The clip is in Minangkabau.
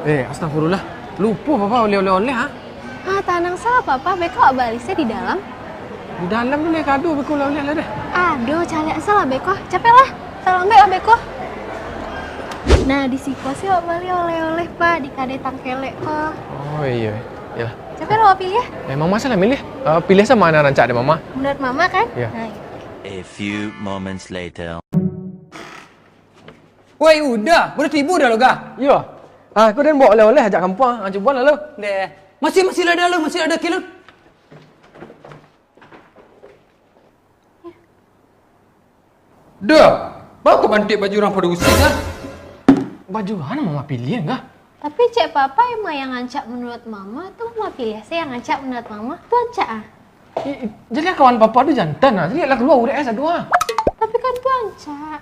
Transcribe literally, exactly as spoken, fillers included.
Eh, astagfirullah. Lupo Papa bali oleh-oleh, ha? Ah, tanang salah, Papa. Beko awak bali se di dalam. Di dalam tu lai ka ado beko oleh-oleh lah deh. Ado, caliak salah beko. Capeklah. Salambaik lah beko. Nah, di siko se awak bali oleh-oleh, Pa, di kadai tangkelek ko. Oh iyo, iyolah. Capeklah awak piliah. Eh, Mama se lah miliah. Eh, piliah se ma nan rancak dek Mama. Menurut Mama kan? Iyo. Nah, iyo. A few moments later. Woi Uda, baru tibo dah lo Ga? Iyo. Ah, ko den bawa oleh-oleh ajak kampuang, ah, cuboan lah lo. Deh, masih masih lah ado lo, masih ado kilo. Dah, baa kok bantuak baju urang pado usik ha? Baju ma nan Mama piliah, Ga? Tapi cek Papa emang yang rancak menurut Mama tu, Mama piliah se yang rancak menurut Mama. Tu rancak ah. Ih, jadi kawan Papa tu jantan ah. Jadi lah kalua urek eh satu ah. Tapi kan tu rancak.